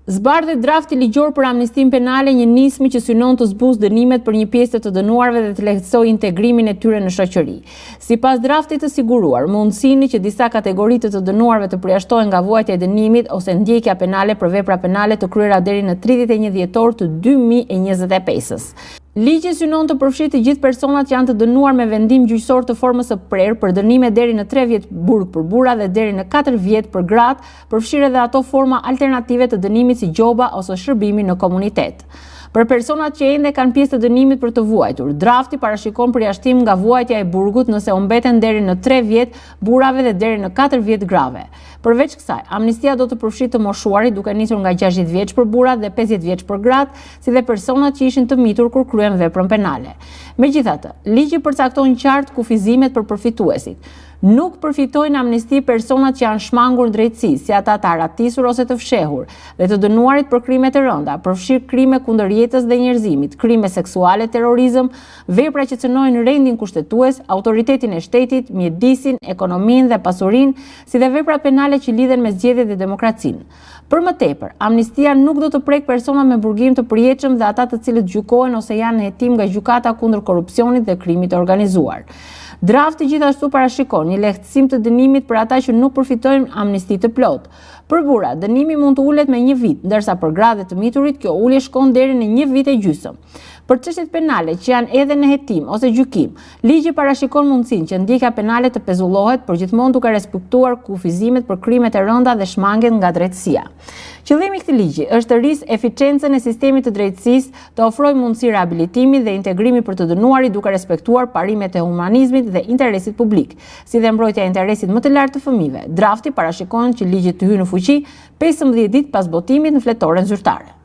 Zbardhet drafti ligjor për amnistinë penale, një nismë që synon të zbusë dënimet për një pjesë të të dënuarve dhe të lehtësojë integrimin e tyre në shoqëri. Sipas draftit të siguruar, mundësinë që disa kategori të të dënuarve të përjashtohen nga vuajtja e dënimit ose ndjekja penale për vepra penale të kryera deri në 31 dhjetor të 2025-ës. Ligji synon të përfshijë të gjithë personat që janë të dënuar me vendim gjyqësor të formës së prerë për dënime deri në 3 vjet burg për burra dhe deri në 4 vjet për gratë, përfshirë edhe ato forma alternative të dënimit si gjoba ose shërbimi në komunitet. Për personat që ende kanë pjesë të dënimit për të vuajtur, drafti parashikon përjashtim nga vuajtja e burgut nëse u mbeten deri në 3 vjet burrave dhe deri në 4 vjet grave. Përveç kësaj, amnistia do të përfshijë të moshuarit duke nisur nga 60 vjeç për burrat dhe 50 vjeç për gratë, si dhe personat që ishin të mitur kur kryen veprën penale. Megjithatë, ligji përcakton qartë kufizimet për përfituesit. Nuk përfitojnë amnisti personat që janë shmangur drejtësisë, si ata të arratisur ose të fshehur, dhe të dënuarit për krime të rënda, përfshirë krime kundër jetës dhe njerëzimit, krime seksuale, terrorizëm, vepra që cënojnë rendin kushtetues, autoritetin e shtetit, mjedisin, ekonominë dhe pasurinë, si dhe vepra penale që lidhen me zgjedhjet dhe demokracinë. Për më tepër, amnistia nuk do të prekë personat me burgim të përjetshëm dhe ata të cilët gjykohen ose janë në hetim nga gjykata kundër korrupsionit dhe krimit të organizuar. Drafti gjithashtu parashikon një lehtësim të dënimit për ata që nuk përfitojnë amnisti të plotë. Për burra, dënimi mund të ulet me një vit, ndërsa për gratë dhe të miturit kjo ulje shkon deri në një vit e gjysmë. Për çështjet penale që janë edhe në hetim ose gjykim, ligji parashikon mundësinë që ndjekja penale të pezullohet përgjithmonë duke respektuar kufizimet për krimet e rënda dhe shmangien nga drejtësia. Qëllimi i këtij ligji është të rrisë eficiencën e sistemit të drejtësisë, të ofrojë mundësi rehabilitimi dhe integrimi për të dënuarit duke respektuar parimet e humanizmit dhe interesit publik, si dhe mbrojtja e interesit më të lartë të fëmijëve. Drafti parashikon që ligji të hyjë në fuqi 15 ditë pas botimit në fletoren zyrtare.